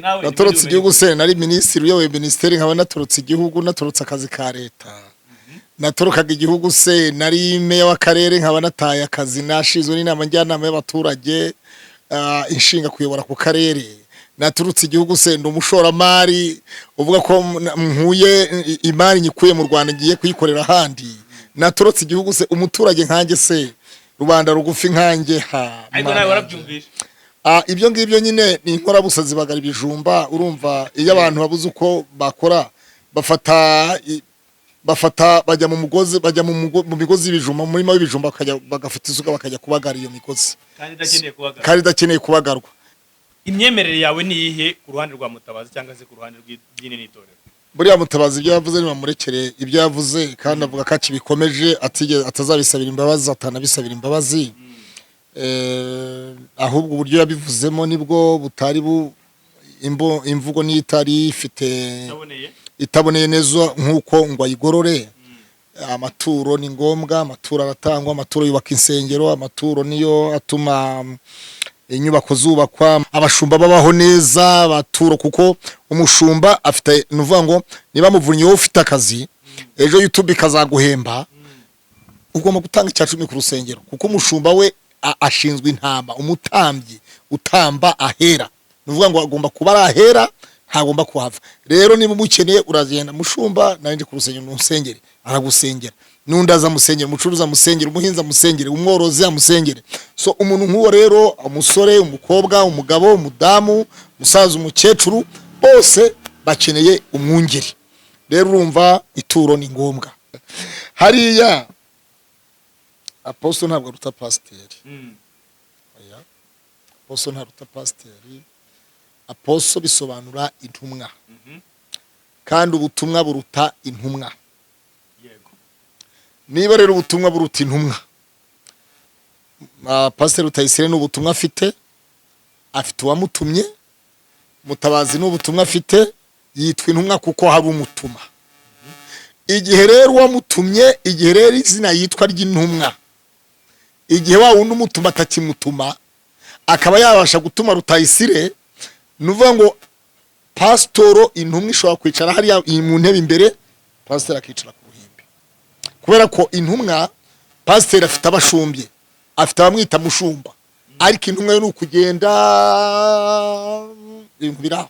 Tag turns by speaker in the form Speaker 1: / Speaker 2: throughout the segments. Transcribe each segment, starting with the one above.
Speaker 1: Nawe
Speaker 2: Natorotse igihugu se nari minisitiri uyoboye minisiteri, nkaba natorotse igihugu, natorotse akazi ka leta? Natorokaga igihugu se nari meya w'akarere, nkaba nataye akazi nashinzwe n'inama njyanama y'abaturage, inshinga kuyobora ku karere? Naturutse igihugu se ndi umushoramari uvuga ko nkuye imari nyikuye mu Rwanda ngiye kuyikorera ahandi? Naturotse igihugu se umuturage nkanjye se, rubanda rugufi nkanjye? Ha,
Speaker 1: Ariko
Speaker 2: Mana
Speaker 1: nawe
Speaker 2: yanjye.
Speaker 1: warabyumvishe.
Speaker 2: Ibyo ngibyo nyine ni inkorabusa zibagara ibijumba. Urumva, iyo abantu babuze uko bakora, bafata bajya mu mugozi, bajya mu migozi y'ibijumba, mu murima w'ibijumba, bakajya bagafata isuka bakajya kubagara iyo migozi.
Speaker 1: Kandi idakeneye kubagara.
Speaker 2: Kandi idakeneye kubagarwa.
Speaker 1: Imyemerere yawe ni iyihe ku ruhande rwa Mutabazi cyangwa se ku ruhande rw'idini n'itorero?
Speaker 2: Buriya Mutabazi ibyo yavuze, nibamurekere ibyo yavuze, kandi avuga ko akibikomeje, atigeze atazabisabira imbabazi, atanabisabira imbabazi. Ahubwo uburyo yabivuzemo nibwo butari imvugo niyo itari ifite
Speaker 1: Itaboneye.
Speaker 2: itaboneye neza nk'uko ngo ayigorore. Amaturo ni ngombwa, amaturo aratangwa, amaturo yubaka insengero, amaturo niyo atuma inyubako zubakwa, abashumba babaho neza. Abaturo, kuko umushumba afite, ni ukuvuga ngo niba Muvunyi wowe ufite akazi, ejo YouTube ikazaguhemba, ugomba gutanga 10% ku rusengero, kuko umushumba we ashinzwe intama, umutambyi utamba ahera, ni ukuvuga ngo agomba kuba ari ahera, ntagomba kuhava. Rero niba umukeneye, uragenda: "Mushumba, nari ndi ku rusengero, nusengere." Aragusengera. N'undi aza amusengera, umucuruzi amusengere, umuhinzi amusengere, umworozi amusengere. So umuntu nk'uwo rero, umusore, umukobwa, umugabo, umudamu, umusaza, umukecuru, bose bakeneye umwungeri. Rero urumva ituro ni ngombwa. Hariya apostle ntabwo aruta pasiteri. Oya, apostle ntaruta pasiteri. Apostle bisobanura intumwa, kandi ubutumwa buruta intumwa. Niba rero ubutumwa buruta intumwa, Pasiteri Rutayisire ni ubutumwa afite, afite uwamutumye. Mutabazi ni ubutumwa afite, yitwa intumwa kuko hari umutuma. Igihe rero uwamutumye, igihe rero izina yitwa ry'intumwa, igihe wa wundi umutuma atakimutuma, akaba yabasha gutuma Rutayisire, ni ukuvuga ngo pasitoro intumwa ishobora kwicara hariya mu ntebe imbere, pasiteri akicara ku ruhimbi, kubera ko intumwa, pasiteri afite abashumbye, afite abamwita mushumba, ariko intumwa yo ni ukugenda, ibintu biri aho.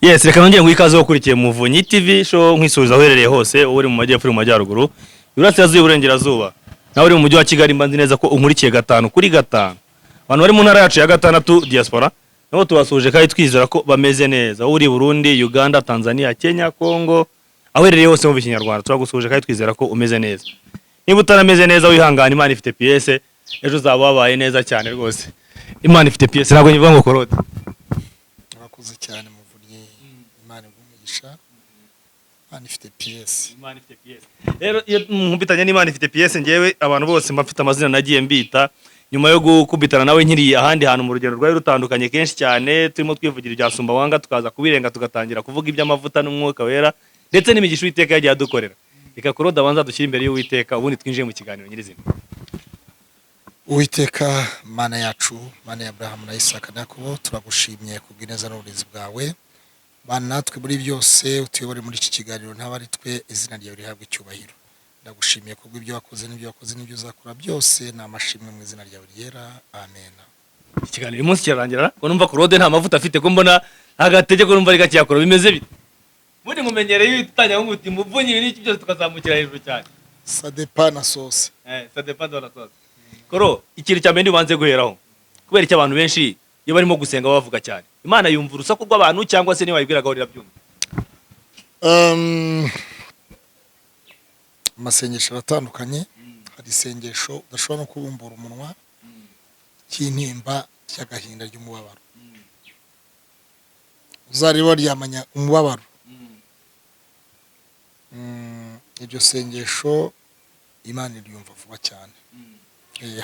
Speaker 1: Yes, reka nongere nguhe ikaze ukurikiye Muvunyi TV Show, nkwisuhuza aho uherereye hose, uri mu majyepfo, uri mu majyaruguru, iburasirazuba, iburengerazuba, nawe uri mu mujyi wa Kigali, mba nzi neza ko unkurikiye gatanu kuri gatanu. Abantu bari mu ntara yacu ya gatandatu, diaspora, nabo tubasuhuje kandi twizera ko bameze neza. Wowe uri i Burundi, Uganda, Tanzania, Kenya, Congo, aho uherereye hose mu Kinyarwanda, turagusuhuje kandi twizera ko umeze neza. Niba utarameze neza, wihangane, Imana ifite pièce, ejo uzaba wabaye neza cyane rwose. Imana ifite pièce, ntabwo nyivuga ngo korode.
Speaker 2: Urakoze cyane Muvunyi, Imana iguhe umugisha. Imana ifite pièce.
Speaker 1: Imana ifite pièce. Rero iyo nkubitanye n'Imana ifite pièce, ngewe abantu bose mba mfite amazina nagiye mbita nyuma yo gukubitana nawe nkiri ahandi hantu mu rugendo rwari rutandukanye kenshi cyane, turimo twivugira ibya Sumbawanga, tukaza kubirenga, tugatangira kuvuga iby'amavuta n'umwuka wera ndetse n'imigisha Uwiteka yagiye adukorera. Reka Claude abanza dushyire imbere y'Uwiteka, ubundi twinjiye mu kiganiro nyirizina.
Speaker 2: Uwiteka Mana yacu, Mana ya Aburahamu na Isaka na Yakobo, turagushimye kubw'ineza n'uburinzi bwawe. Bana natwe muri byose, utuyobore muri iki kiganiro, ntaba ari twe, izina ryawe rihabwe icyubahiro. Ndagushimiye kubw'ibyo wakoze n'ibyo wakoze n'ibyo uzakora byose, ni amashimwe mu izina ryawe ryera, amen.
Speaker 1: Ikiganiro uyu munsi kirarangira ko numva Claude nta mavuta afite, ko mbona agatege, ko numva ari gakiyakora, bimeze bite? Ubundi mumenyereye iyo utangira ngo uti Muvunyi ibi n'iki byose, tukazamukira hejuru cyane.
Speaker 2: Ça dépend na sauce.
Speaker 1: Ça dépend de la sauce. Koro, ikintu cya mbere ntibanze guheraho, kubera icyo abantu benshi iyo barimo gusenga baba bavuga cyane, Imana yumva urusaku rw'abantu cyangwa se niba wayibwiraga irabyumva?
Speaker 2: Amasengesho aratandukanye. Hari isengesho udashobora no kubumbura umunwa, cy'intimba, cy'agahinda, ry'umubabaro, uzareba waryamanya umubabaro. Iryo sengesho Imana iryumva vuba cyane.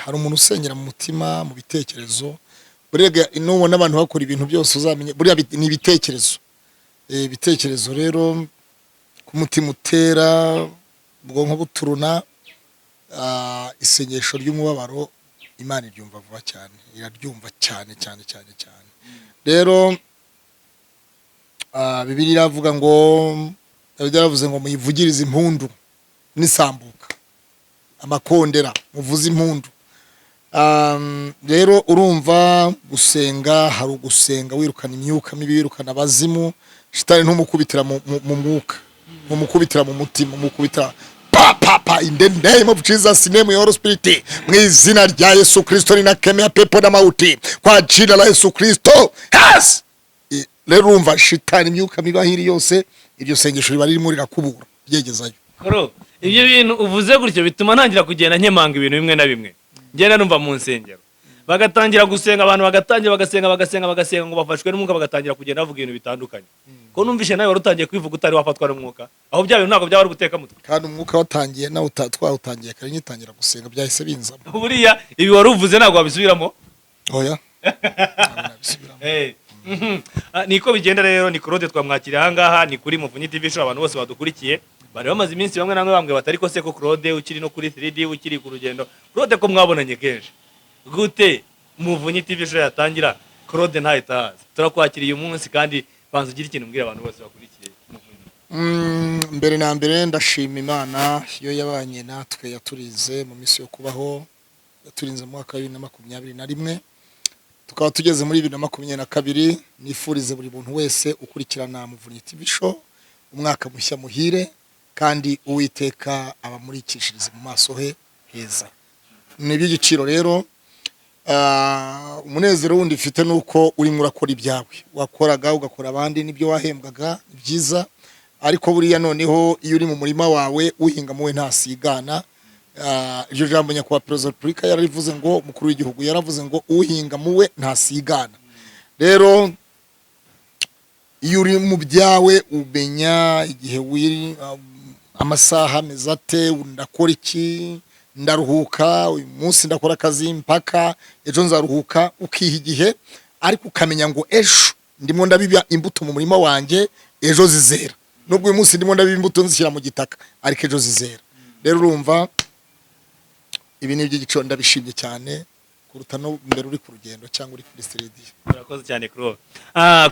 Speaker 2: Hari umuntu usengera mu mutima, mu bitekerezo. Buriya nubona abantu bakora ibintu byose, uzamenye buriya ni ibitekerezo. Ibitekerezo rero ku mutima utera, ubwonko buturuna, isengesho ry'umubabaro Imana iryumva vuba cyane, iraryumva cyane cyane cyane cyane. Rero Bibiliya iravuga ngo, Dawidi yaravuze ngo muyivugirize impundu n'isambuka, amakondera, muvuze impundu. Rero urumva gusenga, hari ugusenga wirukana imyuka mibi, wirukana abazimu. Shitani ntumukubitira mu mwuka, ntumukubitira mu mutima, umukubitira pa pa pa. In the name of Jesus, name your spirit, mu izina rya Yesu Kristo ninakemea pepo na mauti kwa jina la Yesu Kristo, yes. Rero urumva shitani, imyuka mibi aho iri yose, iryo sengesho riba ririmo rirakubura ryegezayo.
Speaker 1: Koro, ibyo bintu uvuze gutyo bituma ntangira kugenda nkemanga ibintu bimwe na bimwe ngenda numva mu nsengero. Bagatangira gusenga, abantu bagatangira bagasenga, bagasenga, bagasenga ngo bafashwe n'umwuka, bagatangira kugenda bavuga ibintu bitandukanye. Ko numvishe nawe wari utangiye kwivuga utari wafatwa n'umwuka, aho bya bintu ntabwo byaba ari guteka mutwe?
Speaker 2: Kandi umwuka watangiye nawe twawutangiye kare, ngitangira gusenga byahise binzamo.
Speaker 1: Buriya ibi wari uvuze ntabwo wabisubiramo?
Speaker 2: Oya, ntabwo nabisubiramo.
Speaker 1: Niko bigenda rero. Ni Claude twamwakiriye ahangaha, ni kuri Muvunyi TV Show. Abantu bose badukurikiye bari bamaze iminsi bamwe na bamwe bambwiye batari ko se ko Claude ukiri no kuri 3D, ukiri ku rugendo, Claude ko mwabonanye kenshi gute Muvunyi TV Show yatangira Claude ntahita haza? Turakwakiriye uyu munsi, kandi banza ugire ikintu umbwira abantu bose bakurikiye Muvunyi.
Speaker 2: Mbere na mbere ndashima Imana iyo yabanye natwe, yaturize mu minsi yo kubaho, yaturinze mu mwaka wa 2021, tukaba tugeze muri 2022. Nifurize buri muntu wese ukurikirana Muvunyi TV Show umwaka mushya muhire, kandi Uwiteka abamurikishirize mu maso he heza. Ni iby'igiciro rero. Umunezero wundi mfite ni uko urimo urakora ibyawe wakoraga, ugakora abandi n'ibyo wahembwaga, ni byiza. Ariko buriya noneho iyo uri mu murima wawe, uhinga muwe ntasigana. Iryo jambo nyakubahwa Perezida wa Repubulika yararivuze, ngo umukuru w'igihugu yaravuze ngo uhinga muwe ntasigana. Rero iyo uri mu byawe umenya igihe wiri, amasaha ameze ate, ndakora iki, ndaruhuka uyu munsi, ndakora akazi mpaka ejo nzaruhuka, ukiha igihe, ariko ukamenya ngo ejo ndimo ndabiba imbuto mu murima wanjye, ejo zizera. Nubwo uyu munsi ndimo ndabiba imbuto nzishyira mu gitaka, ariko ejo zizera. Rero urumva ibi ni iby'igiciro, ndabishimye cyane kuruta no mbere uri ku rugendo cyangwa uri kuri sitidiyo.
Speaker 1: Murakoze cyane, Claude.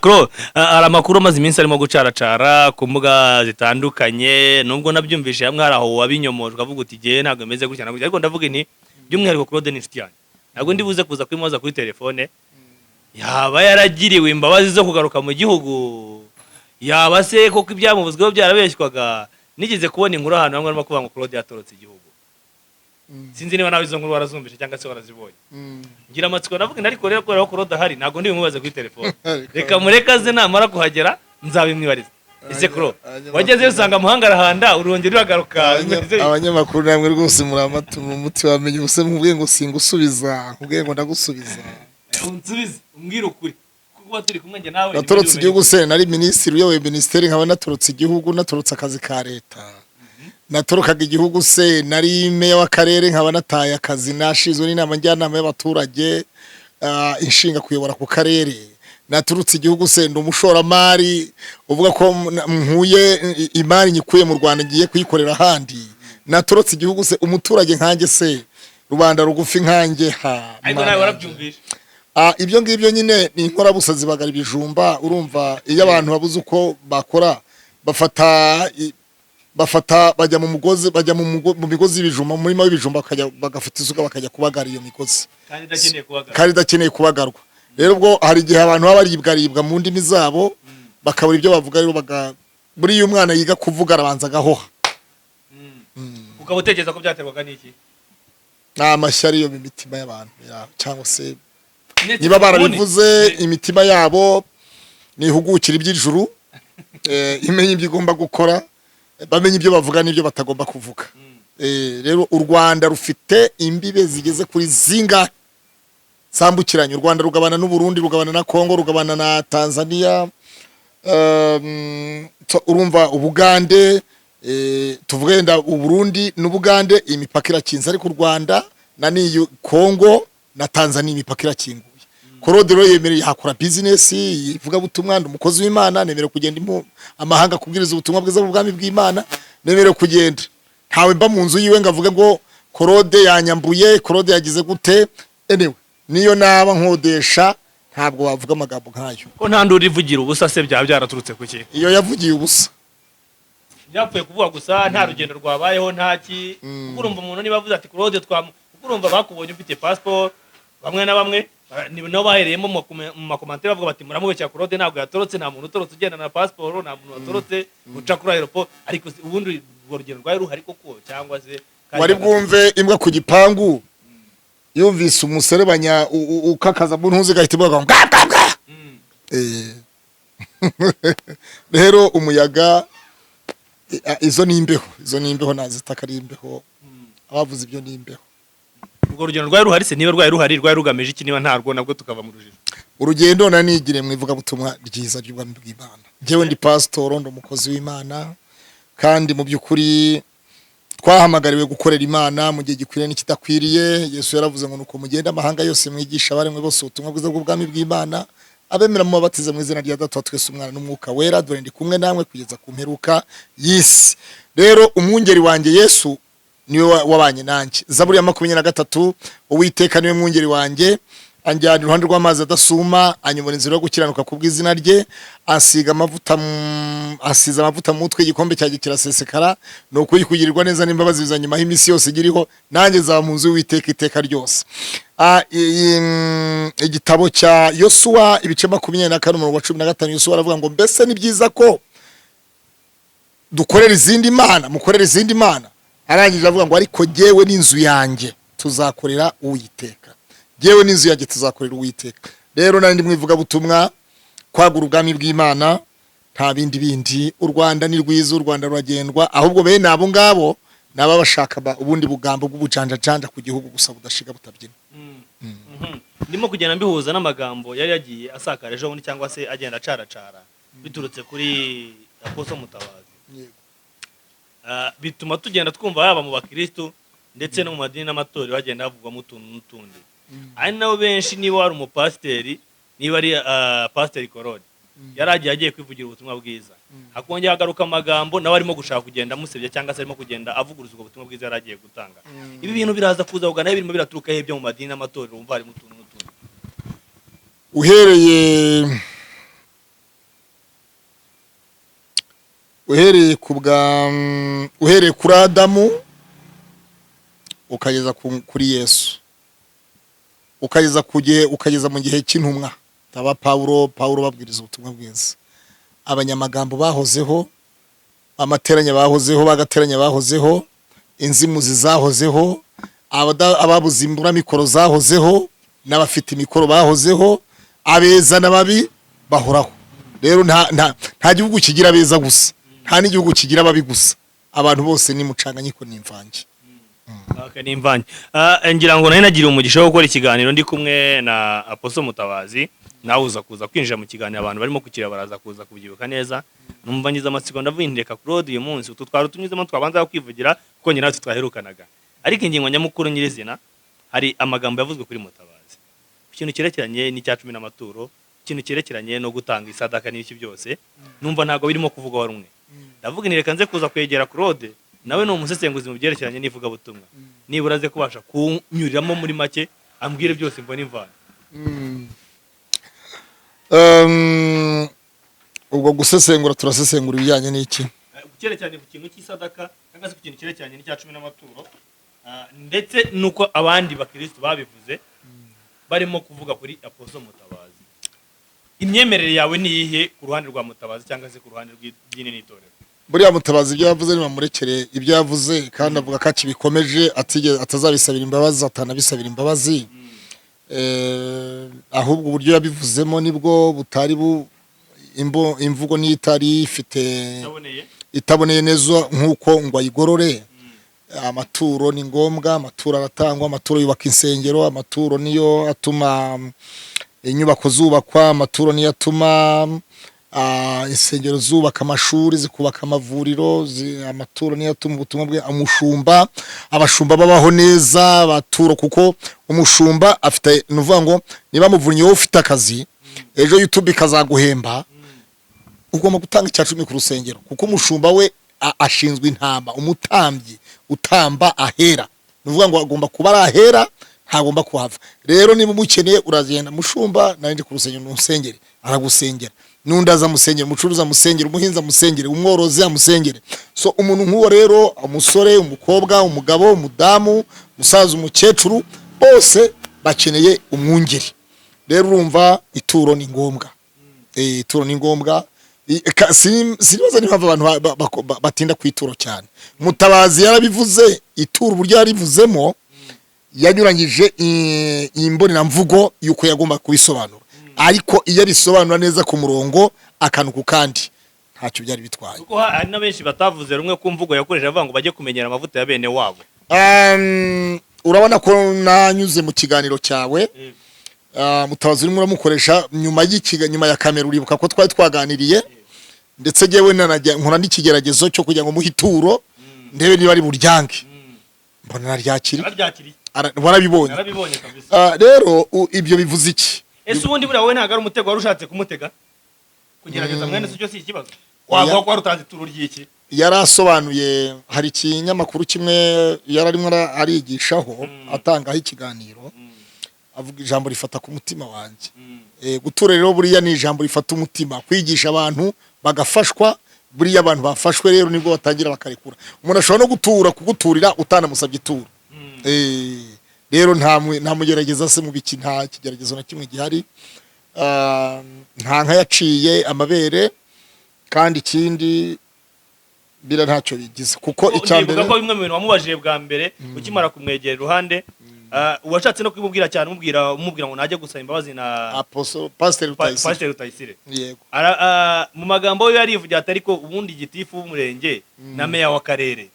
Speaker 1: Claude, hari amakuru amaze iminsi arimo gucaracara ku mbuga zitandukanye, nubwo nabyumvishe hamwe hari aho wabinyomoje ukavuga uti igihe ntabwo bimeze gutya na gutya, ariko ndavuga nti by'umwihariko Claude ni inshuti yanjye, ntabwo ndi buze kuza kubimubaza kuri telefone. Yaba yaragiriwe imbabazi zo kugaruka mu gihugu? Yaba se koko ibyamuvuzweho byarabeshywaga? Nigeze kubona inkuru ahantu hamwe barimo kuvuga ngo Claude yatorotse igihugu. Sinzi niba nawe izo nkuru warazumvise cyangwa se warazibonye. Ngira amatsiko, ndavuga nti ariko rero kubera ko Claude ahari, ntabwo ndi bumubaze kuri telefone, reka mureke aze, namara kuhagera nzabimwibariza. Ese Claude, wagezeyo usanga muhanga arahanda, urongera uragaruka, bimeze bite?
Speaker 2: Abanyamakuru namwe rwose muramata umuti wamenye ubuse. Mubwiye ngo singusubiza, nkubwiye ngo ndagusubiza.
Speaker 1: Unsubize, umbwire ukuri, kuko kuba turi kumwe njye nawe.
Speaker 2: Natorotse igihugu se nari minisitiri uyoboye minisiteri, nkaba natorotse igihugu, natorotse akazi ka leta? Natorokaga igihugu se nari meya w'akarere, nkaba nataye akazi nashinzwe n'inama njyanama y'abaturage, inshinga kuyobora ku karere? Naturutse igihugu se ndi umushoramari uvuga ko nkuye imari nyikuye mu Rwanda ngiye kuyikorera ahandi? Naturotse igihugu se umuturage nkanjye se, rubanda rugufi nkanjye? Ha,
Speaker 1: Ariko
Speaker 2: Mana
Speaker 1: nawe
Speaker 2: yanjye.
Speaker 1: warabyumvishe?
Speaker 2: Ibyo ngibyo nyine ni inkorabusa zibagara ibijumba. Urumva iyo abantu babuze uko bakora, bafata bajya mu mugozi, bajya mu migozi y'ibijumba, mu murima w'ibijumba, bakajya bagafata isuka bakajya kubagara iyo migozi.
Speaker 1: Kandi idakeneye kubagara.
Speaker 2: Kandi idakeneye kubagarwa. Rero ubwo hari igihe abantu baba baribwaribwa mu ndimi zabo bakabura ibyo bavuga. Rero buriya umwana yiga kuvuga arabanza agahoha.
Speaker 1: Ukaba utekereza ko byaterwaga n'iki?
Speaker 2: Ni amashyari yo mu mitima y'abantu cyangwa se
Speaker 1: Ndetse
Speaker 2: niba barabivuze,
Speaker 1: ubundi-
Speaker 2: imitima yabo nihugukira iby'ijuru, imenye ibyo igomba gukora, bamenye ibyo bavuga n'ibyo batagomba kuvuga. Rero u Rwanda rufite imbibe zigeze kuri zingahe zambukiranya? U Rwanda rugabana n'u Burundi, rugabana na Kongo, rugabana na Tanzania, urumva Ubugande, tuvuge wenda Uburundi n'Ubugande imipaka irakinze, ariko u Rwanda na niyo Kongo na Tanzania imipaka irakinguye. Claude rero yemereye hakora business ivugabutumwa, ndi umukozi w'Imana, nemerewe kugenda amahanga kubwiriza ubutumwa bwiza bw'ubwami bw'Imana, nemerewe kugenda. Ntawe mba mu nzu yiwe ngo avuge ngo Claude yanyambuye, Claude yagize gute. Anyway, niyo naba nkodesha Ntabwo wavuga amagambo nk'ayo.
Speaker 1: Ko nta nduru ivugira ubusa se, byaba byaraturutse ku ki?
Speaker 2: Iyo yavugiye ubusa.
Speaker 1: Byapfuye kuvuga gusa, nta rugendo rwabayeho, nta ki. Kuko urumva umuntu niba avuze ati Claude twamu, kuko urumva bakubonye ufite passport, bamwe na bamwe ni nabo bahereyemo mu ma commentaires bavuga bati: "Muramubeshya, Claude ntabwo yatorotse, nta muntu utorotse ugenda na passport, nta muntu watorotse uca kuri aéroport." Ariko ubundi urwo rugendo rwari ruhari koko, cyangwa se kandi
Speaker 2: Wari bwumve imbwa ku gipangu yumvise umuserebanya ukakaza mu ntuzi, igahita ivuga ngo bwa bwa bwa? Rero umuyaga, izo ni imbeho, izo ni imbeho, nazitaka ari imbeho. Abavuze ibyo ni imbeho.
Speaker 1: Urwo rugendo rwari ruhari se? Niba rwari ruhari, rwari rugamije iki? Niba ntarwo, nabwo tukava mu rujijo.
Speaker 2: Urugendo nanigire mu ivugabutumwa ryiza ry'ubwami bw'Imana. Njyewe ndi pasitoro, ndi umukozi w'Imana, kandi mu by'ukuri twahamagariwe gukorera Imana mu gihe gikwiriye n'ikidakwiriye. Yesu yaravuze ngo: "Nuko mugende amahanga yose, mwigisha abaremwe bose ubutumwa bwiza bw'ubwami bw'Imana, abemera mubabatize mu izina rya Data wa twese, Umwana n'Umwuka Wera. Dore ndi kumwe namwe kugeza ku mperuka y'isi." Rero umwungeri wanjye Yesu niwe wabanye nanjye. Zaburi ya 23: "Uwiteka niwe mwungeri wanjye, anjyana iruhande rw'amazi adasuma, anyobora inzira yo gukiranuka ku bw'izina rye. Asiga amavuta asize amavuta mu mutwe, igikombe cyanjye kirasesekara. Ni ukuri kugirirwa neza n'imbabazi bizanyumaho iminsi yose igiriho, nanjye nzaba mu nzu y'Uwiteka iteka ryose." Igitabo cya Yosuwa, ibice 24, umurongo wa 15, Yosuwa aravuga ngo: "Mbese ni byiza ko dukorera izindi mana, mukorera izindi mana?" Arangije avuga ngo: "Ariko jyewe n'inzu yanjye tuzakorera Uwiteka. Jyewe n'inzu yanjye tuzakorera Uwiteka." Rero nari ndi mu ivugabutumwa, kwagura ubwami bw'Imana, nta bindi bindi. U Rwanda ni rwiza, u Rwanda ruragendwa. Ahubwo bene abo ngabo ni ababa bashaka ubundi bugambo bw'ubujanjajanja ku gihugu gusa, budashiga butabyina.
Speaker 1: Ndimo kugenda mbihuza n'amagambo yari yagiye asakara ejo bundi, cyangwa se agenda acaracara biturutse kuri Apostle Mutabazi. Bituma tugenda twumva yaba mu bakristu ndetse no mu madini n'amatorero hagenda havugwamo utuntu n'utundi, ari nabo benshi. Niba wari umupasiteri, niba ari pasiteri Claude yari agiye kwivugira ubutumwa bwiza, hakongera hagaruka amagambo nawe arimo gushaka kugenda amusebya, cyangwa se arimo kugenda avuguruza ubwo butumwa bwiza yari agiye gutanga. Ibi bintu biraza kuza kugana birimo biraturuka he, byo mu madini n'amatorero wumva harimo utuntu n'utundi?
Speaker 2: Uhereye ku bwa uhereye kuri Adamu ukageza kuri Yesu, ukageza ku gihe, ukageza mu gihe cy'intumwa taba Pawulo babwiriza ubutumwa bwiza, abanyamagambo bahozeho, amateranya bahozeho, bagateranya bahozeho, inzimuzi zahozeho, ababuze imburamikoro zahozeho, n'abafite imikoro bahozeho, abeza n'ababi bahoraho. Rero nta gihugu kigira abeza gusa, nta n'igihugu kigira ababi gusa. Abantu bose ni mucanganyiko, ni imvange.
Speaker 1: Okay, ni imvange. Ngira ngo nari nagiriye umugisha wo gukora ikiganiro ndi kumwe na Apostle Mutabazi, nawe uza kuza kwinjira mu kiganiro. Abantu barimo kukireba baraza kuza kubyibuka neza. Numva ngize amatsiko, ndavuga nti: "Reka Claude uyu munsi utu twari tunyuzemo twabanza kwivugira," kuko njye natwe twaherukanaga. Ariko ingingo nyamukuru nyirizina, hari amagambo yavuzwe kuri Mutabazi ku kintu cyerekeranye n'icya cumi n'amaturo, ikintu cyerekeranye no gutanga isadaka n'iki byose. Numva ntabwo birimo kuvugwaho rumwe. Ndavuga nti: "Reka nze kuza kwegera Claude, nawe ni umusesenguzi mu byerekeranye n'ivugabutumwa, nibura aze kubasha kunyuriramo muri make, ambwire byose mbone imvano."
Speaker 2: Ubwo gusesengura, turasesengura ibijyanye n'iki?
Speaker 1: Cyerekeranye ku kintu cy'isadaka, cyangwa se ku kintu cyerekeranye n'icya cumi n'amaturo, ndetse n'uko abandi bakristo babivuze barimo kuvuga kuri Apostle Mutabazi. Imyemerere yawe ni iyihe ku ruhande rwa Mutabazi, cyangwa se ku ruhande rw'idini n'itorero?
Speaker 2: Buriya Mutabazi ibyo yavuze, nibamurekere ibyo yavuze, kandi avuga ko akibikomeje, atazabisabira imbabazi, atanabisabira imbabazi. Ahubwo uburyo yabivuzemo nibwo butari imvugo niyo itari ifite
Speaker 1: Itaboneye.
Speaker 2: itaboneye neza nk'uko ngo ayigorore. Amaturo ni ngombwa, amaturo aratangwa, amaturo yubaka insengero, amaturo niyo atuma inyubako zubakwa, amaturo niyo atuma insengero zubaka amashuri, zikubaka amavuriro, amaturo niyo atuma ubutumwa bwe, umushumba, abashumba babaho neza. Abaturo, kuko umushumba afite, ni ukuvuga ngo niba Muvunyi wowe ufite akazi, ejo YouTube ikazaguhemba, ugomba gutanga icya cumi ku rusengero, kuko umushumba we ashinzwe intama, umutambyi utamba ahera, ni ukuvuga ngo agomba kuba ari ahera, nta Ntagomba kuhava. Rero niba umukeneye, uragenda: "Mushumba, nari ndi ku rusengero, nusengere." Aragusengera. N'undi aza amusengera, umucuruzi amusengere, umuhinzi amusengere, umworozi amusengere. So umuntu nk'uwo rero, umusore, umukobwa, umugabo, umudamu, umusaza, umukecuru, bose bakeneye umwungeri. Rero urumva ituro ni ngombwa. Ituro ni ngombwa. Sinibaza n'impamvu abantu batinda ku ituro cyane. Mutabazi yarabivuze, ituro uburyo yarivuzemo yanyuranyije imboneramvugo y'uko yagomba kubisobanura, ariko iyo abisobanura neza ku murongo, akantu ku kandi, ntacyo byari bitwaye.
Speaker 1: Kuko hari na benshi batavuze rumwe ku mvugo yakoresheje, avuga ngo bajye kumenyera amavuta ya bene wabo.
Speaker 2: Urabona ko nanyuze mu kiganiro cyawe. Mutabazi urimo uramukoresha nyuma ya kamera. Uribuka ko twari twaganiriye, ndetse jyewe nanajya nkora n'ikigeragezo cyo kugira ngo muhe ituro, ndebe niba ari buryange. Mbona naryakira.
Speaker 1: Nararyakiriye.
Speaker 2: Warabibonye?
Speaker 1: Narabibonye kabisa.
Speaker 2: Rero ibyo bivuze iki?
Speaker 1: Ese ubundi buriya wowe ntabwo ari umutego wari ushatse kumutega, kugerageza mwene se? Cyo si ikibazo wavuga ko wari utanze ituro ry'iki?
Speaker 2: Yari asobanuye, hari ikinyamakuru kimwe yari arimo arigishaho, atangaho ikiganiro, avuga ijambo rifata ku mutima wanjye. Gutura rero buriya ni ijambo rifata umutima, kwigisha abantu bagafashwa. Buriya abantu bafashwe rero nibwo batangira bakarekura. Umuntu ashobora no gutura, kuguturira utanamusabye ituro. Rero nta mugerageza se mu biki, nta kigeragezo na kimwe gihari. Nta nka yaciye amabere, kandi ikindi bira ntacyo bigize, kuko icya mbere
Speaker 1: Ndibuka ko bimwe mu bintu wamubajije bwa mbere ukimara kumwegera iruhande, washatse no kubimubwira cyane, umubwira ngo najye gusaba imbabazi na
Speaker 2: Apostle Pastor Rutayisire.
Speaker 1: Pasiteri Rutayisire.
Speaker 2: Yego.
Speaker 1: Mu magambo ye yarivugira ati: "Ariko ubundi gitifu w'umurenge na meya w'akarere,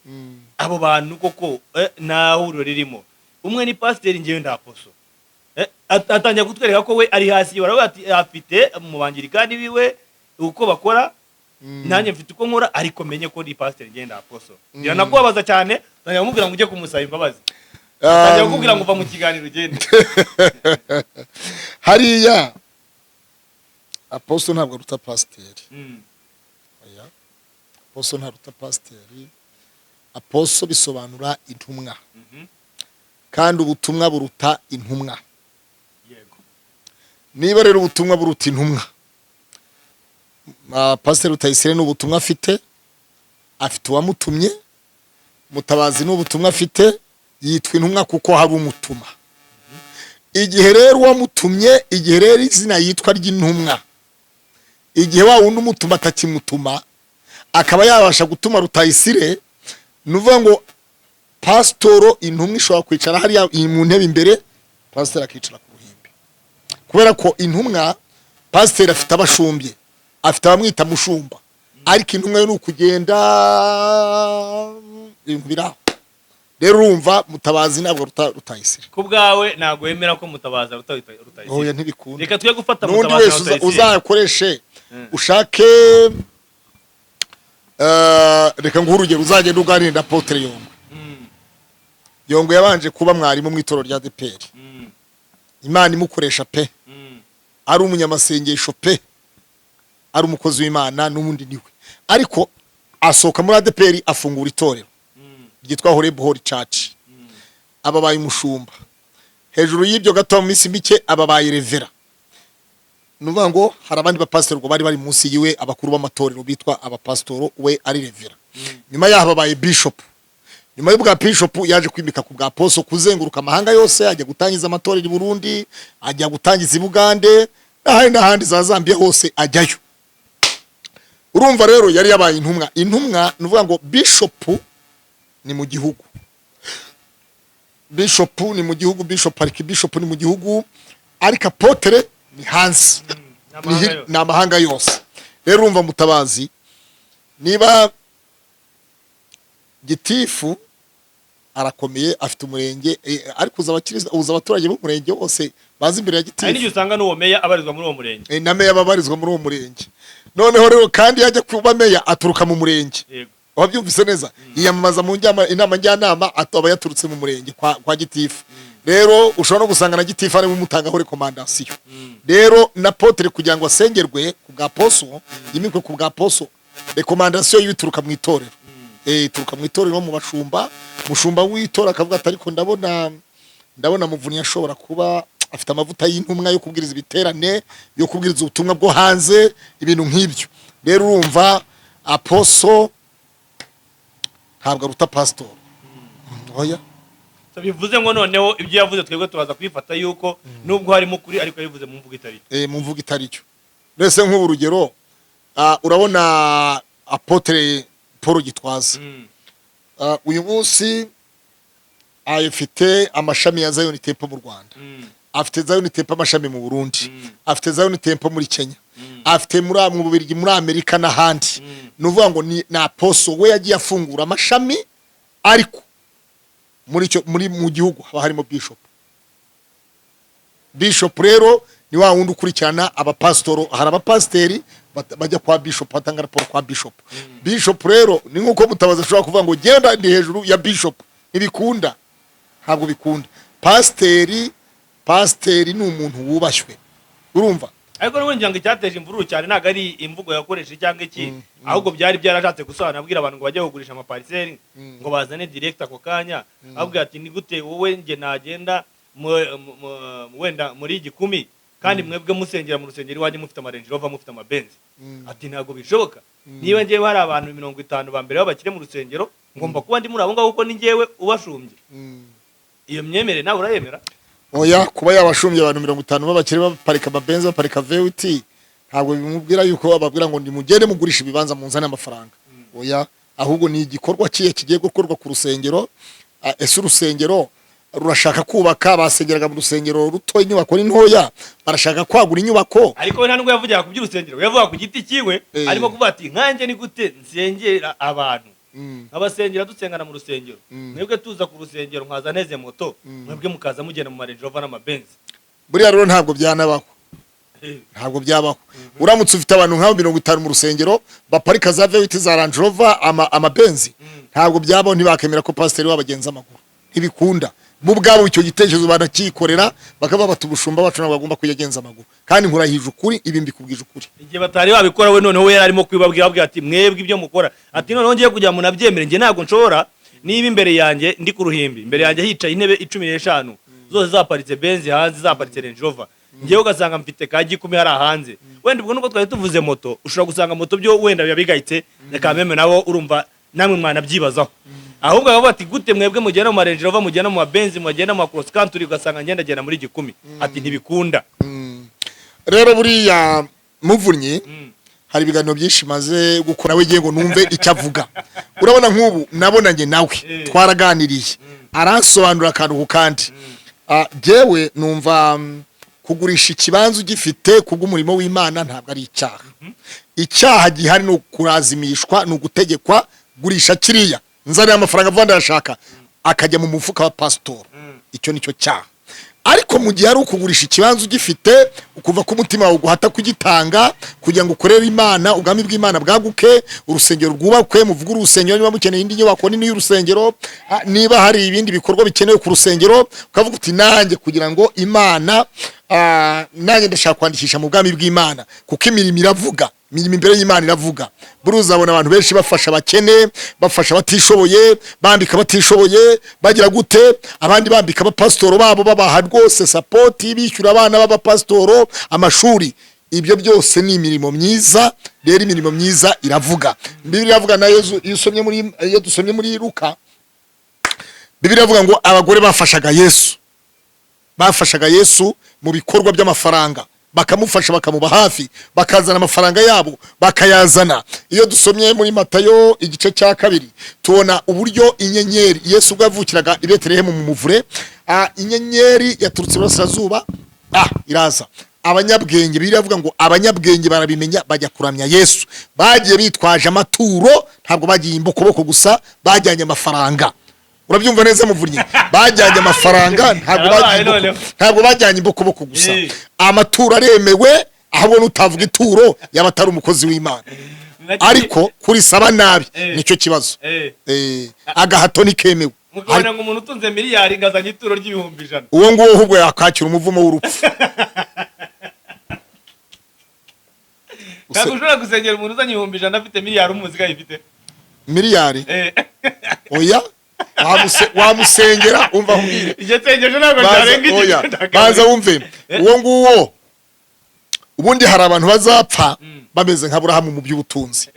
Speaker 1: abo bantu koko nta huriro ririmo. Umwe ni pasiteri, ngewe ndi apostle." Atangira kutwereka ko we ari hasi. Baravuga ati afite mu bangirikani biwe uko bakora, nanjye mfite uko nkora, ariko menye ko ni pasiteri, ngewe ndi apostle. Biranakubabaza cyane, utangira kumubwira ngo ujye kumusaba imbabazi, atangira kukubwira ngo uva mu kiganiro ugende.
Speaker 2: Hariya apostle ntabwo aruta pasiteri. Oya, apostle ntaruta pasiteri. Apostle bisobanura intumwa, kandi ubutumwa buruta intumwa. Niba rero ubutumwa buruta intumwa, Pasiteri Rutayisire ni ubutumwa afite, afite uwamutumye. Mutabazi ni ubutumwa afite, yitwa intumwa kuko hari umutuma. Igihe rero uwamutumye, igihe rero izina yitwa ry'intumwa, igihe wa wundi umutuma atakimutuma, akaba yabasha gutuma Rutayisire, ni ukuvuga ngo pasitoro intumwa ishobora kwicara hariya mu ntebe imbere, pasiteri akicara ku ruhimbi, kubera ko intumwa, pasiteri afite abashumbye, afite abamwita mushumba, ariko intumwa yo ni ukugenda, ibintu biri aho. Rero urumva Mutabazi ntabwo Rutayisire.
Speaker 1: Ku bwawe ntabwo wemera ko Mutabazi aruta Rutayisire?
Speaker 2: Oya, ntibikunda.
Speaker 1: Reka twe gufata
Speaker 2: N'undi
Speaker 1: Mutabazi na
Speaker 2: wese
Speaker 1: Rutayisire.
Speaker 2: uzakoreshe, ushake, reka nguhe urugero: uzagenda uganire na Apotre Yongwe. Yongwe yabanje kuba mwarimu mu itorero rya ADEPR. Imana imukoresha pe, ari umunyamasengesho pe, ari umukozi w'Imana n'ubundi niwe, ariko asohoka muri ADEPR, afungura itorero ryitwa Horeb Holy Church, ababaye umushumba. Hejuru y'ibyo gato, mu minsi mike ababaye reverend. Ni ukuvuga ngo hari abandi bapasiteri ubwo bari bari munsi yiwe, abakuru b'amatorero bitwa abapasitoro, we ari reverend. Nyuma yaho ababaye bishop. Nyuma y'ubwa bishop yaje kwimika ku bwa apostle, kuzenguruka amahanga yose, ajya gutangiza amatorero i Burundi, ajya gutangiza i Bugande n'ahandi n'ahandi, za Zambia hose ajyayo. Urumva rero yari yabaye intumwa. Intumwa ni ukuvuga ngo bishop ni mu gihugu, bishop ni mu gihugu, bishop, archbishop ni mu gihugu, ariko apôtre ni hanze.
Speaker 1: Ni amahanga yose.
Speaker 2: Ni amahanga yose. Rero urumva Mutabazi, niba gitifu arakomeye, afite umurenge, ariko uza abakiriza, uza abaturage b'umurenge bose bazi imbere ya
Speaker 1: Hari
Speaker 2: gitifu.
Speaker 1: n'igihe usanga n'uwo meya abarizwa muri uwo murenge.
Speaker 2: Na meya babarizwa muri uwo murenge. Noneho rero kandi yajya kuba meya aturuka mu murenge. Wabyumvise neza, yiyamamaza mu inama njyanama, aba yaturutse mu murenge kwa gitifu. Rero ushobora no gusanga na gitifu arimo umutangaho recommandation. Rero na apôtre, kugira ngo asengerwe ku bwa apostle, yimikwe ku bwa apostle, recommandation yiwe ituruka mu itorero. Ituruka mu itorero, mu bashumba. Mushumba w'itora akavuga ati: "Ariko ndabona Ndabona Muvunyi ashobora kuba afite amavuta y'intumwa yo kubwiriza ibiterane, yo kubwiriza ubutumwa bwo hanze, ibintu nk'ibyo. Rero urumva, apostle ntabwo aruta pasitori, oya.
Speaker 1: So, bivuze ngo noneho ibyo yavuze twebwe tubaza kubifata yuko nubwo harimo ukuri, ariko yabivuze mu mvugo itari
Speaker 2: Mu mvugo itari cyo. Mbese nk'ubu urugero, urabona apôtre Paul Gitwaza, uyu munsi afite amashami ya Zion Temple mu Rwanda, afite Zion Temple amashami mu Burundi, afite Zion Temple muri Kenya, afite muri mu Bubiligi, muri Amerika n'ahandi. Ni ukuvuga ngo ni apostle, we yagiye afungura amashami, ariko muri icyo muri mu gihugu haba harimo bishop. Bishop rero ni wa wundi ukurikirana abapasitoro. Hari abapasiteri bajya kwa bishop, batanga raporo kwa bishop. Bishop rero ni nk'uko Mutabazi ashobora kuvuga ngo genda ndi hejuru ya bishop. Ntibikunda, ntabwo bikunda. Pasiteri ni umuntu wubashywe, urumva?
Speaker 1: Ariko n'ubundi ngira ngo icyateje imvururu cyane ntabwo ari imvugo yakoresheje cyangwa iki, ahubwo byari byarashatse gusobanura, abwira abantu ngo bajye kugurisha amaparcelle ngo bazane direct ako kanya. Ababwira ati: "Ni gute wowe njye nagenda wenda muri gikumi, kandi mwebwe musengera mu rusengero iwanjye, mufite ama Range Rover, mufite amabenzi?" Ati: "Ntabwo bishoboka. Niba njyewe hari abantu 50 ba mbere b'abakire mu rusengero, ngomba kuba ndi muri abo ngabo, kuko ni njyewe ubashumbye." Iyo myemerere nawe urayemera?
Speaker 2: Oya, kuba yabashumbye abantu 50 b'abakire baparika amabenzi, baparika V8, ntabwo bimubwira yuko bababwira ngo nimugende mugurisha ibibanza munzane amafaranga. Oya, ahubwo ni igikorwa kiye kigiye gukorwa ku rusengero. Ese urusengero rurashaka kubaka? Basengeraga mu rusengero ruto, inyubako ni ntoya, barashaka kwagura inyubako.
Speaker 1: Ariko we nta nubwo yavugiraga ku by'urusengero, we yavuga ku giti cyiwe. Arimo kuvuga ati: "Nkanjye ni gute nsengera abantu, nkabasengera, dusengana mu rusengero, mwebwe tuza ku rusengero nkaza neze moto, mwebwe mukaza mugenda mu ma Range Rover n'amabenzi?"
Speaker 2: Buriya rero ntabwo byanabaho, ntabwo byabaho. Uramutse ufite abantu nk'abo 50 mu rusengero baparika za V8, za Range Rover, amabenzi, ntabwo byabaho. Ntibakemera ko pasiteri wabagenza amaguru, ntibikunda. Bo ubwabo icyo gitekerezo banakikorera, bakaba bati: "Umushumba wacu ntabwo agomba kuyagenza amaguru." Kandi nkurahije ukuri, ibi mbikubwije ukuri.
Speaker 1: Igihe batari babikora, we noneho we yari arimo kubibabwira, ababwira ati: "Mwebwe ibyo mukora," ati: "Noneho ngiye kugira ngo munabyemere, njye ntabwo nshobora. Niba imbere yanjye ndi ku ruhimbi, imbere yanjye hicaye intebe 15 zose zaparitse benzi hanze, zaparitse Range Rover, ngewe ugasanga mfite ka gikumi hari hanze." Wenda ubwo nubwo twari tuvuze moto, ushobora gusanga moto byo wenda biba bigayitse, reka meme nabo urumva namwe mwanabyibazaho. Ahubwo bakavuga ati: "Gute mwebwe mugenda mu ma Range Rover, mugenda mu mabenzi, mugenda mu ma cross country, ugasanga ngenda genda muri gikumi?" Ati: "Ntibikunda."
Speaker 2: Rero buriya Muvunnyi, hari ibiganiro byinshi maze gukora we ngo numve icyo avuga. Urabona nk'ubu nabonanye nawe, twaraganiriye, aransobanurira akantu ku kandi. Jyewe numva kugurisha ikibanza ugifite kubw'umurimo w'Imana ntabwo ari icyaha. Icyaha gihari ni ukurazimishwa, ni ugutegekwa: "Gurisha kiriya, nzanira amafaranga vuba ndayashaka," akajya mu mufuka wa pasitori. Icyo nicyo cyaha. Ariko mu gihe ari ukugurisha ikibanza ugifite, ukuva ko umutima wawe uguhata kugitanga kugira ngo ukorere Imana, ubwami bw'Imana bwaguke, urusengero rwubakwe, muvuge urusengero, niba mukeneye indi nyubako nini y'urusengero, niba hari ibindi bikorwa bikenewe ku rusengero, ukavuga uti: "Nanjye kugira ngo Imana, nanjye ndashaka kwandikisha mu bwami bw'Imana," kuko imirimo iravuga, imirimo imbere y'Imana iravuga. Buriya uzabona abantu benshi bafasha abakene, bafasha abatishoboye, bambika abatishoboye, bagira gute, abandi bambika abapasitoro babo, babaha rwose support, bishyura abana b'abapasitoro amashuri. Ibyo byose ni imirimo myiza. Rero imirimo myiza iravuga. Bibiliya iravuga na Yezu, iyo dusomye muri Luka, Bibiliya iravuga ngo abagore bafashaga Yesu, bafashaga Yesu mu bikorwa by'amafaranga, bakamufasha, bakamuba hafi, bakazana amafaranga yabo, bakayazana. Iyo dusomye muri Matayo igice cya 2, tubona uburyo inyenyeri, Yesu ubwo yavukiraga i Betelehemu mu muvure, inyenyeri yaturutse iburasirazuba, iraza. Abanyabwenge, Bibiliya iravuga ngo abanyabwenge barabimenya, bajya kuramya Yesu. Bagiye bitwaje amaturo, ntabwo bagiye imbokoboko gusa, bajyanye amafaranga. Urabyumva neza, Muvunnyi? Bajyanye amafaranga, ntabwo
Speaker 1: Yarabaye
Speaker 2: bagiye
Speaker 1: noneho.
Speaker 2: Ntabwo bajyanye imbokoboko gusa. Amaturo aremewe, ahubwo n'utavuga ituro yaba atari umukozi w'Imana. Ariko kurisaba nabi nicyo kibazo. Agahato ntikemewe.
Speaker 1: Mukabona ngo umuntu utunze miliyari ngo azanye ituro ry'ibihumbi 100.
Speaker 2: Uwo nguwo ahubwo yakakira umuvumo w'urupfu.
Speaker 1: Ntabwo ushobora gusengera umuntu uzanye 100,000 afite miliyari, umuzi ko ayifite.
Speaker 2: Miliyari? Oya. Wamusengera, umva nkubwire.
Speaker 1: Iryo sengesho ntabwo ryarenga
Speaker 2: Oya,
Speaker 1: igice.
Speaker 2: Banza wumve uwo nguwo. Ubundi hari abantu bazapfa bameze nka Aburahamu mu by'ubutunzi,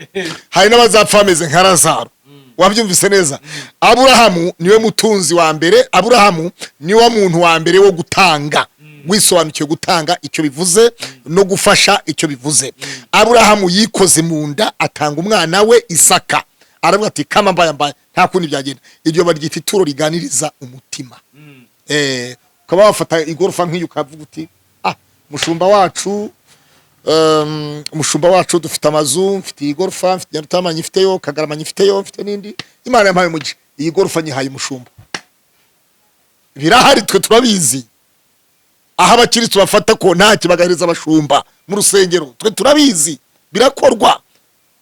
Speaker 2: hari n'abazapfa bameze nka Lazaro. Wabyumvise neza? Aburahamu niwe mutunzi wa mbere. Aburahamu niwe muntu wa mbere wo gutanga, wisobanukiwe gutanga icyo bivuze no gufasha icyo bivuze. Aburahamu yikoze mu nda, atanga umwana we Isaka, aravuga ati: "Kama mbaya mbaya, nta kundi byagenda." Iryo baryita ituro riganiriza umutima. Ukaba wafata igorofa nk'iyo, ukavuga uti: "Ah, mushumba wacu, umushumba wacu, dufite amazu, mfite iyi gorofa, mfite Nyarutarama nyifiteyo, Kagarama nyifiteyo, mfite n'indi, Imana yampaye umugisha, iyi gorofa nyihaye umushumba." Birahari, twe turabizi, aho abakiristu bafata ko ntacyo bagahereza abashumba mu rusengero. Twe turabizi, birakorwa,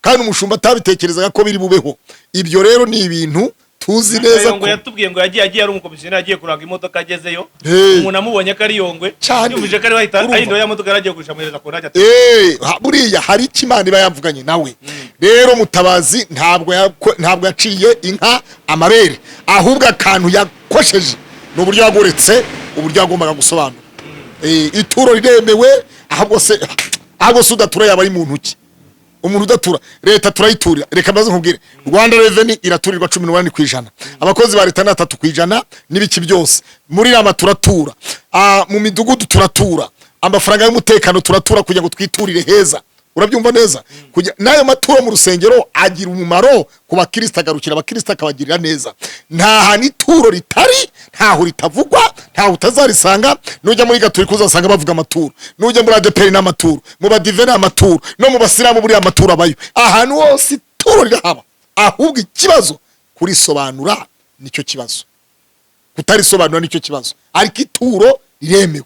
Speaker 2: kandi umushumba atabitekerezaga ko biri bubeho. Ibyo rero ni ibintu tuzi neza
Speaker 1: Yongwe
Speaker 2: ko
Speaker 1: yatubwiye ngo yagiye ari umukomisiyoneri, agiye kuranga imodoka, agezeyo
Speaker 2: Hey.
Speaker 1: umuntu amubonye ko ari Yongwe,
Speaker 2: Cyane.
Speaker 1: yumvise ko ari we, ahita
Speaker 2: Urumva?
Speaker 1: ahindura ya modoka yari agiye kugurisha, amuhereza ku ntacyo.
Speaker 2: Buriya hari icyo Imana iba yavuganye nawe. Rero Mutabazi ntabwo yaciye inka amabere, ahubwo akantu yakosheje ni uburyo yagoretse, uburyo yagombaga gusobanura. Ituro riremewe. Ahubwo se udatura yaba ari mu ntoki? Umuntu udatura, leta turayiturira. Reka maze nkubwire, Rwanda Revenue iraturirwa 18%, abakozi ba leta ni 3%, n'ibiki byose. Muri rama turatura. Ah, mu midugudu turatura, amafaranga y'umutekano turatura kugira ngo twiturire heza. Urabyumva neza? N'ayo maturo mu rusengero agira umumaro ku bakristo, agarukira abakristo, akabagirira neza. Nta hantu ituro ritari, ntaho ritavugwa, ntaho utazarisanga. Nujya muri Gatolika uzasanga bavuga amaturo, nujya muri ADEPR n'amaturo, mu Badive ni amaturo, no mu Basilamu buriya amaturo abayo. Ahantu hose ituro rirahaba, ahubwo ikibazo kurisobanura nicyo kibazo, kutarisobanura nicyo kibazo, ariko ituro riremewe.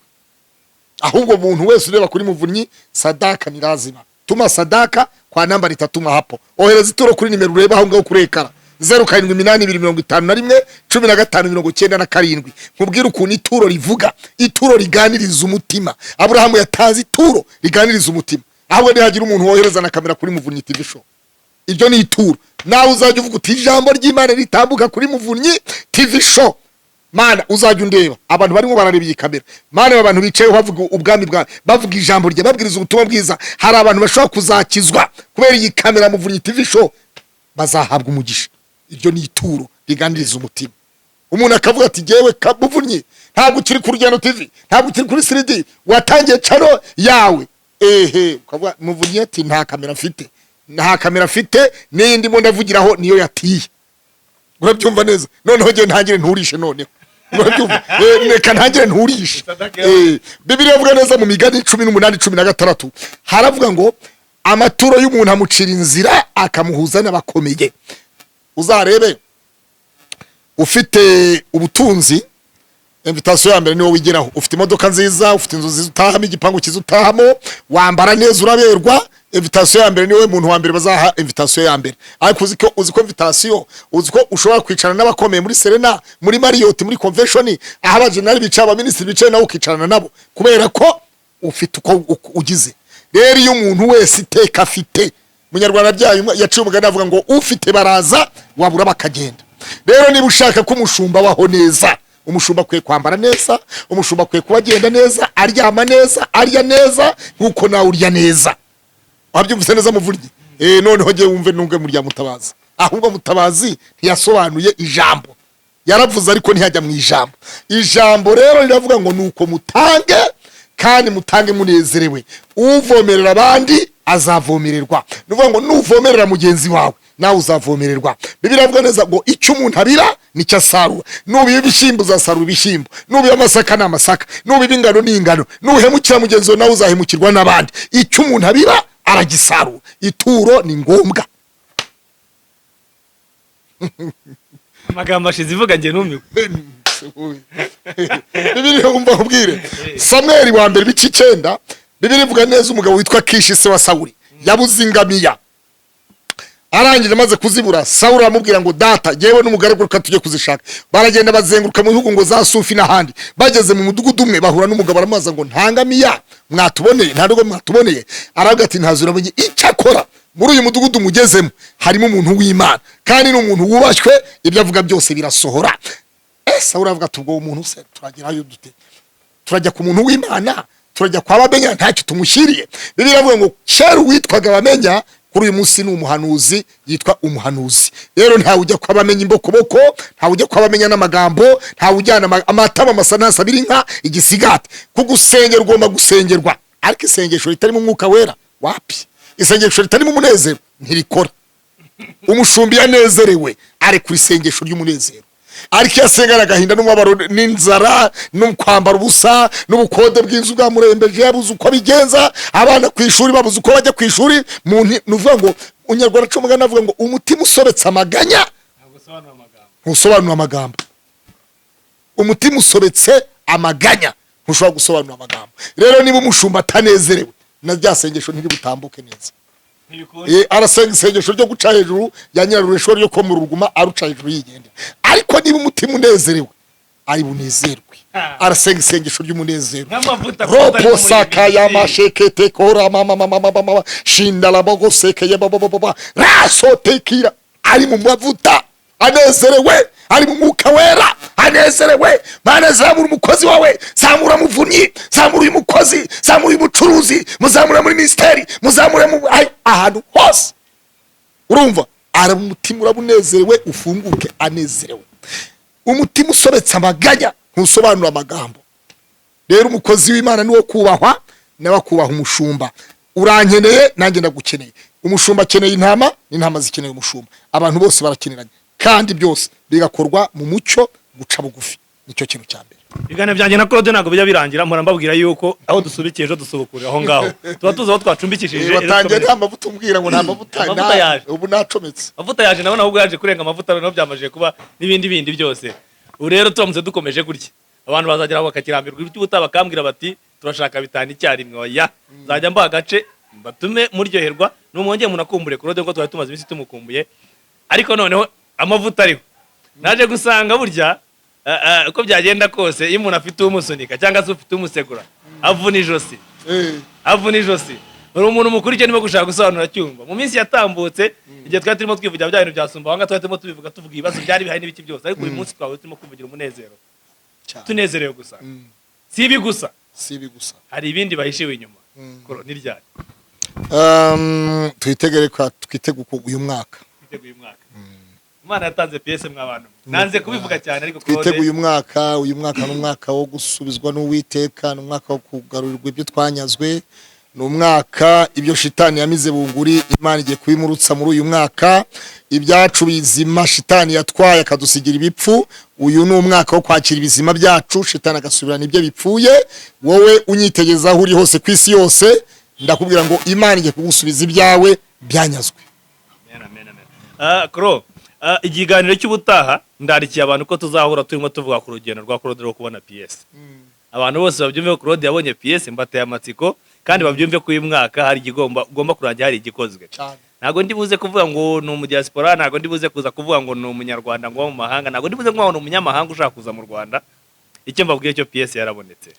Speaker 2: Ahubwo umuntu wese ureba kuri Muvunyi, sadaka ni lazima. Tuma sadaka kwa namba nitatuma hapo. Ohereza ituro kuri nimero ureba aho ngaho kuri écran, 0782511597. Nkubwire ukuntu ituro rivuga, ituro riganiriza umutima. Aburahamu yatanze ituro riganiriza umutima. Ahubwo nihagira umuntu wohereza na kamera kuri Muvunyi TV Show, ibyo ni ituro. Nawe uzajya uvuga uti: "Ijambo ry'Imana ritambuka kuri Muvunyi TV Show, Mana." Uzajya undeba, abantu barimo barareba iyi kamera, Mana, aba bantu bicaye bavuga ubwami bwawe, bavuga ijambo rye, babwiriza ubutumwa bwiza, hari abantu bashobora kuzakizwa kubera iyi kamera Muvunyi TV Show, bazahabwa umugisha. Iryo ni ituro riganiriza umutima. Umuntu akavuga ati: "Jyewe Muvunyi, ntabwo ukiri ku Rugendo TV, ntabwo ukiri kuri 3D, watangiye channel yawe." Ehe, ukavuga Muvunyi ati: "Nta kamera mfite, nta kamera mfite, n'iyi ndimo ndavugiraho niyo yatiye." Urabyumva neza? Noneho njye ntangire nturishe. Noneho urabyumva? Reka ntangire nturishe. Bibiliya ivuga neza mu Migani 18:16, haravuga ngo: "Amaturo y'umuntu amucira inzira, akamuhuza n'abakomeye." Uzarebe ufite ubutunzi, invitation ya mbere niwo wigeraho. Ufite imodoka nziza, ufite inzu nziza utahamo, igipangu cyiza utahamo, wambara neza, uraberwa, invitation ya mbere niwe muntu wa mbere bazaha invitation ya mbere. Ariko uzi ko invitation, uzi ko ushobora kwicarana n'abakomeye muri Serena, muri Marriott, muri Convention, aho abajenerali bicaye, abaminisitiri bicaye, nawe ukicarana nabo kubera ko ufite uko ugize. Rero iyo umuntu wese iteka afite, Munyarwanda byayo yaciye umugani avuga ngo: "Ufite baraza, wabura bakagenda." Rero niba ushaka ko umushumba abaho neza, umushumba akwiye kwambara neza, umushumba akwiye kuba agenda neza, aryama neza, arya neza nk'uko nawe urya neza. Wabyumvise neza, Muvunyi? Noneho ngiye wumve nunge murya Mutabazi. Ahubwo Mutabazi ntiyasobanuye ijambo, yaravuze ariko ntiyajya mu ijambo. Ijambo rero riravuga ngo: "Nuko mutange, kandi mutange munezerewe. Uvomerera abandi azavomererwa." Ni ukuvuga ngo nuvomerera mugenzi wawe, nawe uzavomererwa. Bibiliya iravuga neza ngo: "Icyo umuntu abira nicyo asarura." Nubiba ibishyimbo uzasarura ibishyimbo, nubiba amasaka ni amasaka, nubiba ingano ni ingano. Nuhemukira mugenzi wawe, nawe uzahemukirwa n'abandi. Icyo umuntu abira aragisarura. Ituro ni ngombwa.
Speaker 1: Amagambo ashize ivuga, njye numiwe.
Speaker 2: Bibiliya, wumva nkubwire, Samweli wa mbere ibice 9, Bibiliya ivuga neza umugabo witwa Kishi, se wa Sawuli, yabuze ingamiya. Arangije, amaze kuzibura, Sawuli aramubwira ngo: "Data, yewe n'umugaragu reka tujye kuzishaka." Baragenda, bazenguruka mu bihugu ngo za Sufi n'ahandi. Bageze mu mudugudu umwe, bahura n'umugabo, aramubaza ngo: "Nta ngamiya mwatuboneye? Nta nubwo mwatuboneye?" Aravuga ati: "Ntazo urabonye." Icyo akora Muri uyu mudugudu mugezemo harimo umuntu w'Imana, kandi ni umuntu wubashywe, ibyo avuga byose birasohora. Sawuli aravuga ati: "Ubwo umuntu se turagerayo dute? Turajya ku muntu w'Imana, turajya kwa Bamenya ntacyo tumushyiriye?" Bibiliya iravuga ngo kera uwitwaga Bamenya, kuri uyu munsi ni umuhanuzi, yitwa umuhanuzi. Rero ntawe ujya kwa Bamenya imbokoboko, ntawe ujya kwa Bamenya n'amagambo, ntawe ujyana amatama amasa ntasabira inka igisigati. Kugusengera ugomba gusengerwa, ariko isengesho ritarimo Umwuka Wera wapi, isengesho ritarimo umunezero ntirikora. Umushumbi iyo anezerewe arekura isengesho ry'umunezero, ariko iyo asengana agahinda n'umubabaro n'inzara no kwambara ubusa n'ubukode bw'inzu bwamurembeje, yabuze uko abigenza, abana ku ishuri babuze uko bajya ku ishuri, mu ni ukuvuga ngo Unyarwanda aca umugani avuga ngo umutima usobetse amaganya
Speaker 1: Ntabwo usobanura amagambo.
Speaker 2: Ntusobanura amagambo. Umutima usobetse amaganya ntushobora gusobanura amagambo. Rero niba umushumba atanezerewe, na rya sengesho ntiri butambuke neza.
Speaker 1: Ntibikunda.
Speaker 2: Arasenga isengesho ryo guca hejuru ya nyirarureshwa, ryo komora uruguma, aruca hejuru yigendera. Ariko niba umutima unezerewe, ari bunezerwe, arasenga isengesho ry'umunezero.
Speaker 1: Nk'amavuta.
Speaker 2: Ropo saka ya mashekete kora mama mama mama mama shindala seke ya baba baba raso tekira, ari mu mavuta anezerewe, ari mu Mwuka Wera anezerewe. Mana, zamura umukozi wawe, zamura Muvunyi, zamura uyu mukozi, zamura uyu mucuruzi, muzamure muri minisiteri, muzamure mu ahantu hose. Urumva ara umutima urabunezerewe, ufunguke anezerewe. Umutima usobetse amaganya ntusobanura amagambo. Rero umukozi w'Imana niwo kubahwa, nawe akubaha umushumba. Urankeneye, nanjye ndagukeneye. Umushumba akeneye intama, n'intama zikeneye umushumba. Abantu bose barakeneranye, kandi byose bigakorwa mu mucyo. Guca bugufi nicyo kintu cya mbere.
Speaker 1: Ibiganiro byanjye na Claude ntabwo bijya birangira. Mpora mbabwira yuko aho dusubikiye ejo dusubukurira aho ngaho, tuba tuzi aho twacumbikishije ejo.
Speaker 2: Watangiye nta mavuta, umbwira ngo nta mavuta.
Speaker 1: Amavuta yaje.
Speaker 2: Ubu nacometse.
Speaker 1: Amavuta yaje, nabona ahubwo yaje kurenga amavuta, noneho byamajije kuba n'ibindi bindi byose. Ubu rero turamutse dukomeje gutya, abantu bazagera aho bakakirambirwa iby'ubutaha, bakambwira bati: "Turashaka bitanu icyarimwe." Oya, nzajya mbaha agace batume muryoherwa, numwongeye munakumbure Claude, kuko twari tumaze iminsi tumukumbuye. Ariko noneho amavuta ariho, naje gusanga burya uko byagenda kose, iyo umuntu afite umusunika cyangwa se ufite umusegura, avuna ijosi. Avuna ijosi. Uri umuntu mukuru, icyo ndimo gushaka gusobanura cyumva. Mu minsi yatambutse, igihe twari turimo twivugira bya bintu bya Sumbawanga, twari turimo tubivuga, tuvuga ibibazo byari bihari n'ibiki byose, ariko uyu munsi twaba turimo kwivugira umunezero.
Speaker 2: Cyane.
Speaker 1: Tunezerewe gusa. Si ibi gusa.
Speaker 2: Si ibi gusa.
Speaker 1: Hari ibindi bahishiwe inyuma. Koro, ni ryari?
Speaker 2: Twitegere ko twitege uyu mwaka.
Speaker 1: Twiteguye uyu mwaka. Imana yatanze piyese mwa bantu, nanze kubivuga cyane, ariko
Speaker 2: Twitege
Speaker 1: Claude,
Speaker 2: uyu mwaka. Uyu mwaka ni umwaka wo gusubizwa n'Uwiteka, ni umwaka wo kugarurirwa ibyo twanyazwe, ni umwaka ibyo shitani yamize bunguri Imana igiye kubimurutsa muri uyu mwaka. Ibyacu bizima shitani yatwaye akadusigira ibipfu, uyu ni umwaka wo kwakira ibizima byacu, shitani agasubirana ibyo bipfuye. Wowe unyitegereza aho uri hose ku isi yose, ndakubwira ngo Imana igiye kugusubiza ibyawe byanyazwe.
Speaker 1: Amen, amen, amen. Kro, ikiganiro cy'ubutaha ndarikiye abantu ko tuzahura turimo tuvuga ku rugendo rwa Claude rwo kubona PS. Abantu bose babyumve ko Claude yabonye PS, mbateye amatsiko, kandi babyumve ko uyu mwaka hari igigomba ugomba kurangira hari igikozwe.
Speaker 2: Cyane.
Speaker 1: Ntabwo ndi buze kuvuga ngo ni umudiaspora, ntabwo ndi buze kuza kuvuga ngo ni umunyarwanda ngo uba mu mahanga, ntabwo ndi buze kuvuga ngo ni umunyamahanga ushaka kuza mu Rwanda. Icyo mbabwiye cyo, PS yarabonetse.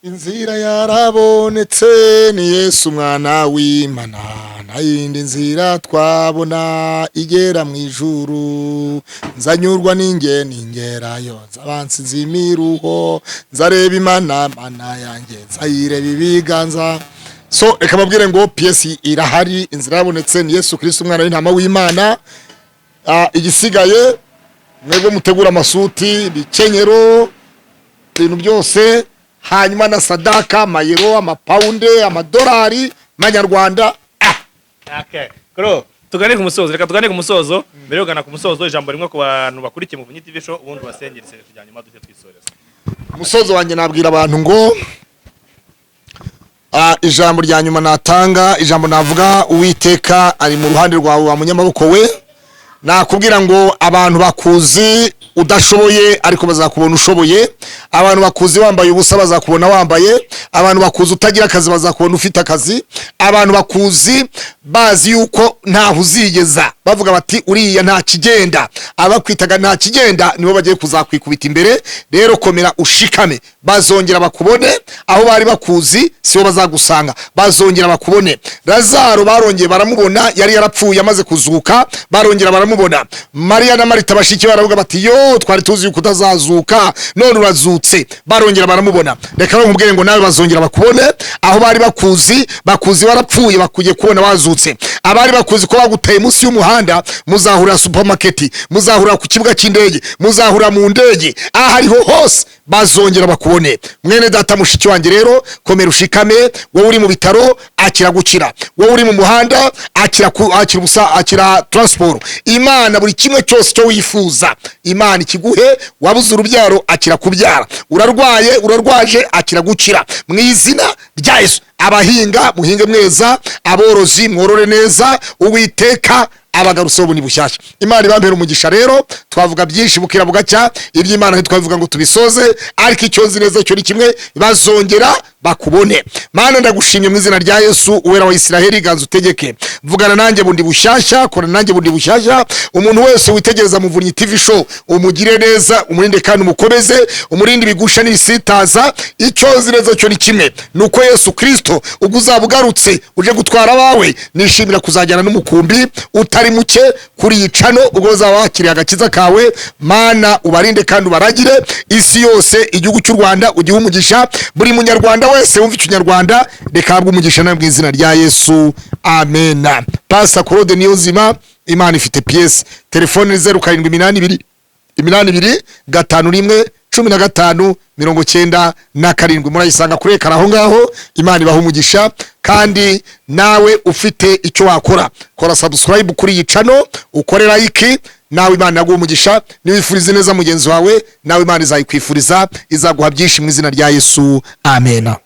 Speaker 2: Inzira yarabonetse, ni Yesu umwana w'Imana. Nta yindi nzira twabona igera mu ijuru. Nzanyurwa ninge ningerayo, nzaba nsinze imiruho, nzareba Imana mana yanjye, nzayireba ibiganza. So reka babwire ngo piyesi irahari, inzira yarabonetse, ni Yesu Kristo umwana w'intama w'Imana. Igisigaye mwebwe mutegura amasuti, ibikenyero, ibintu byose, hanyuma na sadaka, amayero, amapawunde, amadolari manyarwanda.
Speaker 1: Okay. Kro, tugane ku musozo, reka tugane ku musozo. Mbere yo kugana ku musozo, ijambo rimwe ku bantu bakurikiye Muvunyi TV Show, ubundi ubasengere isengesho rya nyuma duce twisoreza.
Speaker 2: Umusozo wanjye nabwira abantu ngo ijambo rya nyuma natanga, ijambo navuga: Uwiteka ari mu ruhande rwawe, wa munyamaboko we. Nakubwira ngo abantu bakuzi udashoboye, ariko bazakubona ushoboye. Abantu bakuzi wambaye ubusa, bazakubona wambaye. Abantu bakuzi utagira akazi, bazakubona ufite akazi. Abantu bakuzi bazi yuko ntaho uzigeza. Bavuga bati uriya nta kigenda, abakwitaga nta kigenda nibo bagiye kuzakwikubita imbere. Rero komera ushikame, bazongera bakubone. Aho bari bakuzi sibo bazagusanga, bazongera bakubone. Lazaro barongeye baramubona, yari yarapfuye amaze kuzuka, barongera baramubona. Mariya na Marita bashiki baravuga bati yo, twari tuzi yuko utazazuka, none urazutse. Barongera baramubona. Reka nkubwire ngo nawe bazongera bakubone. Aho bari bakuzi, bakuzi warapfuye, bakugiye kubona wazutse. Abari bakuzi ko baguteye munsi y'umuhanda, muzahurira supermarket, muzahurira ku kibuga cy'indege, muzahurira mu ndege, aho ariho hose bazongera bakubone. Mwene data, mushiki wanjye, rero komera ushikame. Wowe uri mu bitaro, akira gukira. Wowe uri mu muhanda, akira akira ubusa, akira transport. Imana buri kimwe cyose cyo wifuza, Imana ikiguhe. Wabuze urubyaro, akira kubyara. Urarwaye, urarwaje, akira gukira mu izina rya Yesu. Abahinga muhinge mweza, aborozi mworore neza. Uwiteka abagarutseho bundi bushyashya. Imana ibambere umugisha. Rero twavuga byinshi bukira bugacya, iby'Imana ntitwabivuga ngo tubisoze, ariko icyo nzi neza cyo ni kimwe: bazongera bakubone. Mana, ndagushimye mu izina rya Yesu, Uwera wa Isiraheli. Ganza utegeke, vugana nanjye bundi bushyashya, kora nanjye bundi bushyashya. Umuntu wese witegereza Muvunyi TV Show, umugire neza, umurinde kandi umukomeze, umurinde ibigusha n'ibisitaza. Icyo nzi neza cyo ni kimwe, ni uko Yesu Kristo ubwo uzaba ugarutse uje gutwara abawe, nishimira kuzajyana n'umukumbi utari muke kuri iyi channel ubwo uzaba wakiriye agakiza kawe. Mana, ubarinde kandi ubaragire isi yose, igihugu cy'u Rwanda ugihe umugisha. Buri munyarwanda wese wumva Ikinyarwanda, reka ahabwe umugisha nawe mu izina rya Yesu, amena. Pastor Claude Niyonzima, Imana ifite piyesi. Telefone ni 0782 82 51 15 97. Murayisanga kuri écran aho ngaho. Imana ibaha umugisha. Kandi nawe ufite icyo wakora, kora subscribe kuri iyi channel, ukore like, nawe Imana yaguha umugisha. Niwifurize neza mugenzi wawe, nawe Imana izayikwifuriza, izaguha byinshi mu izina rya Yesu, amena.